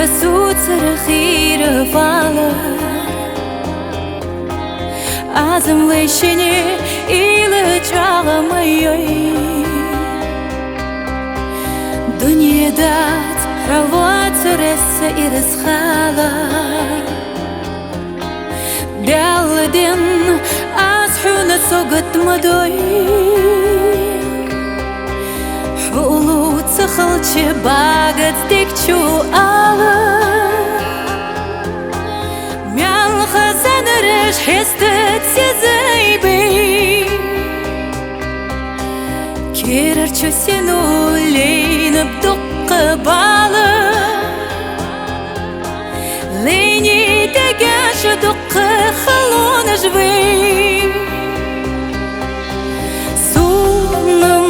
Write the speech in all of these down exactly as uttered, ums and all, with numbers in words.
Сүүцэрэ хиирэ баалар, азамлай шэнэ илэ чагамайой. Дүниедэ хьалуа цэрэсэ ирэсхэлэ, бялдын аз хүнэй сугтамадаа. Хүлөө сэхэлшэ багад дэгшүү ала, мялха зэнэрыш хэстэ зэзэбэ. Кэрэршэ сэнэ үлэнэб дукха баалар, лэниие дэгэшэ дукха халуунашье. Сунам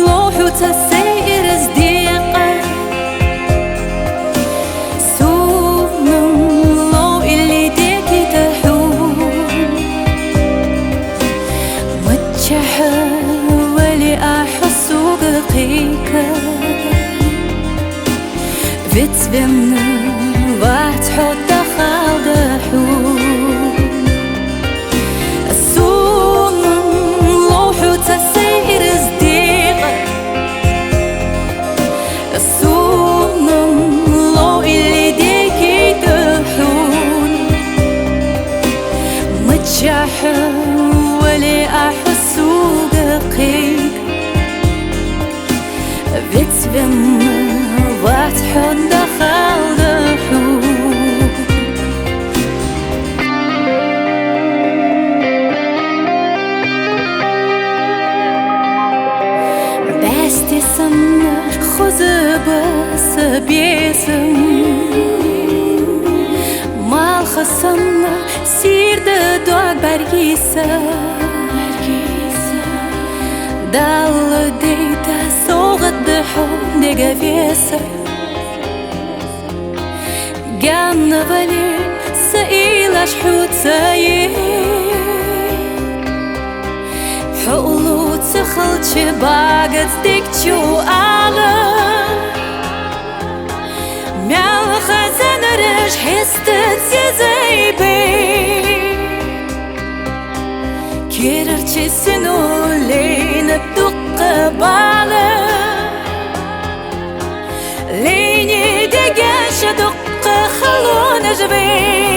луу хүсэсэ ирэсэ дээхэ, сунам луу илиидэ хэтэ хүн. Мэшэхэ бэлэй аха суугы хыка, вицвэн ватхо дахалда хүн. Сунам луу хүсэсэ ирэсэ дээхэ, сунам луу илиидэ хэтэ хүн. Мэшэхэ бэлэй аха суугы хыка, вицвэн ватхо дахалда хүн. Бэстэ һанаа хүзүүбэсэ бэсэн, малха һанаа сэридэ дуг баргиса. Далай дээдэ суугаад хуу дэгэбэсэ, гэнэ бэлэй саашаа хүсэе. Хүлөө сэхэлшэ багад дэгшүү ала, мялха зэнэрыш хэстэ зэзэбэ. Кэрэршэ сэнэ үлэнэб дукха баалар, лэниие дэгэшэ дукха халуунашье.